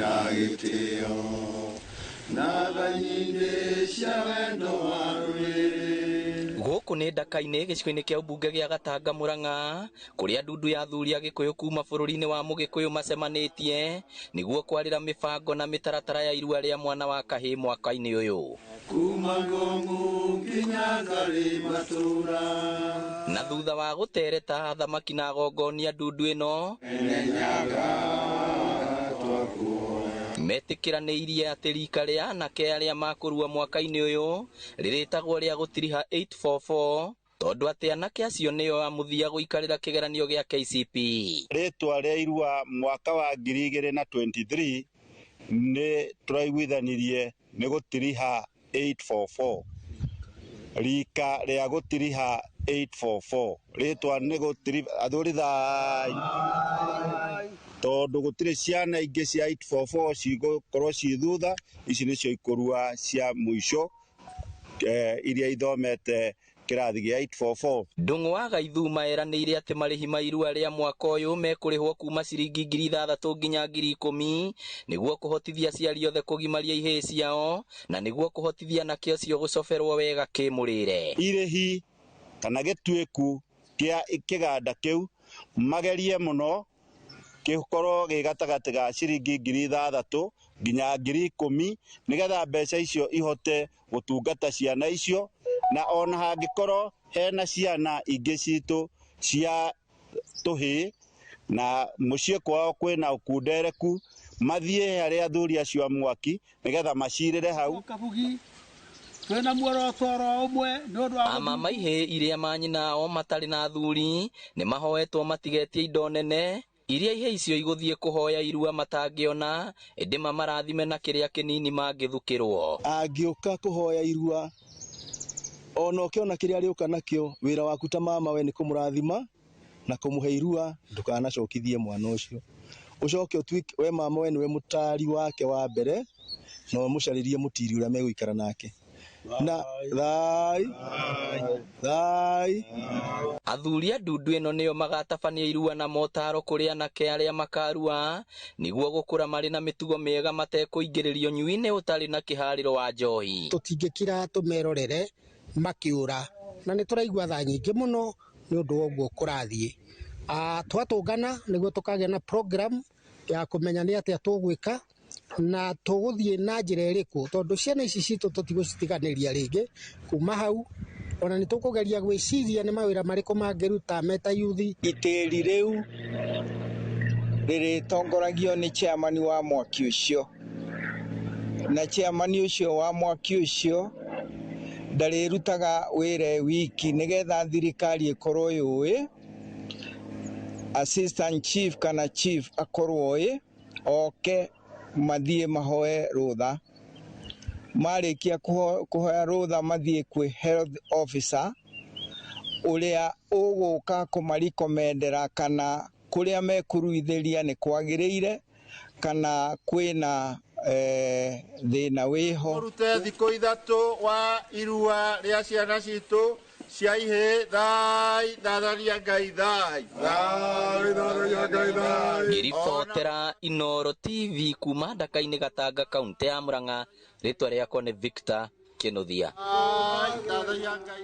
Na gĩtĩo na tha nyingĩ cia wendo wa rũrĩrĩ. Gũkũ nĩ Ndaka-inĩ gĩcigo-inĩ kĩa ũmbunge gĩa Gatanga Murang'a, kũrĩa ndundu ya athuri a Gĩkũyũ kuma bũrũri-inĩ wa Mũgĩkũyũ macemanĩtie nĩguo kwarĩra mĩbango na mĩtaratara ya irua rĩa mwana wa kahĩĩ mwaka-inĩ ũyũ. Kuma Ngong'u nginya Ngarĩ matũra. Na thutha wa gũtereta athamaki na agongonia ndundu ĩno Ene Nyaga twakuoya. Metĩkĩranĩirie atĩ rika rĩa anake arĩa makũrua mwaka-inĩ ũyũ rĩrĩtagwo rĩa gũtiriha 844, tondũ atĩ anake acio nĩo a mũthia gũikarĩra kĩgeranio gĩa KCPE. Rĩtwa rĩa irua mwaka wa 2023 nĩ tũraiguithanirie nĩ gũtiriha 844, rika rĩa gũtiriha 844, rĩtwa nĩ gũtiriha. Athuri thai, tondũ gũtirĩ ciana ingĩ cia 844 cigũkorwo ci thutha, ici nĩcio ikũrua cia mũico iria ithomete kĩrathi gĩa 844. Ndung'u wa Gaithuma eranĩire atĩ marĩhi ma irua rĩa mwaka ũyũ mekũrĩhwo kuma ciringi 6,000 nginya 10,000, nĩguo kũhotithia aciari othe kũgimaria ihĩĩ ciao na nĩguo kũhotithia anake acio gũcoberwo wega kĩmũrĩre. Irĩhi kana gĩtuĩku kĩa kĩganda kĩu magerie mũno gĩkorwo gĩ gatagatĩ ga ciringi 6,000 nginya 10,000, nĩgetha mbeca icio ihote gũtungata ciana icio, na ona hangĩkorwo hena ciana ingĩ citũ cia tũhĩĩ na mũciĩ kwao kwĩna ũkundereku, mathiĩ harĩ athuri acio a mwaki nĩgetha macirĩre hau. Kabugi twĩna muoroto oro ũmwe nĩ ũndũ wa Amama ihĩĩ iria manyina ao matarĩ na athuri nĩ mahoetwo matigetie indo nene iria ihĩĩ icio igũthiĩ kũhoya irua matangĩona, ĩndĩ mamarathime na kĩrĩa kĩnini mangĩthukĩrwo. Angĩũka kũhoya irua, ona ũkĩona kĩrĩa arĩũka nakĩo, wĩra waku ta mama we nĩ kũmũrathima na kũmũhe irua. Ndũkanacokithie mwana ũcio, ũcoke ũtuĩke we mama we nĩwe mũtari wake wa mbere na ũmũcarĩrie mũtiri ũrĩa megũikara nake na thai thai. Athuri a ndundu ĩno nĩo magatabania irua na motaro kũrĩ anake arĩa makarua, nĩguo gũkũra marĩ na mĩtugo mĩega matekũingĩrĩrio nyui-inĩ ũtarĩ na kĩharĩro wa njohi. Tũtingĩkira tũmerorere makĩũra, na nĩ tũraigua tha nyingĩ mũno nĩ ũndũ wa ũguo kũrathiĩ. Twatũngana nĩguo tũkagĩa na program ya kũmenya nĩ atĩa tũgwĩka na tũgũthiĩ na njĩra ĩrĩkũ, tondũ ciana ici citũ tũtigũcitiganĩria rĩngĩ. Kuma hau ona nĩ tũkũgeria gwĩciria nĩ mawĩra marĩkũ mangĩruta meta yuthi. Itĩri rĩu rĩrĩtongoragio nĩ chairman wa mwaki ũcio, na chairman ũcio wa mwaki ũcio ndarĩrutaga wĩra e wiki, nĩgetha thirikari ĩkorwo yũĩ, assistant chief kana chief akorwo ĩ oke mathiĩ mahoe rũtha. Marĩkia kũhoya rũtha, mathiĩ kwĩ health officer ũrĩa ũgũka kũmarikomendera kana kũrĩa mekũruithĩria nĩ kwagĩrĩire kana kwĩna thĩna wĩho. Rute thikũ 3 wa irua rĩa ciana citũ cia ihĩĩ. Thai thatharia Ngai, thai thai thatharia Ngai thai. Ngĩribotera Inooro TV kuma Ndaka-inĩ, Gatanga, kaunti ya Murang'a, rĩtwa rĩakwa nĩ Victor Kĩnuthia. Thai thatharia Ngai.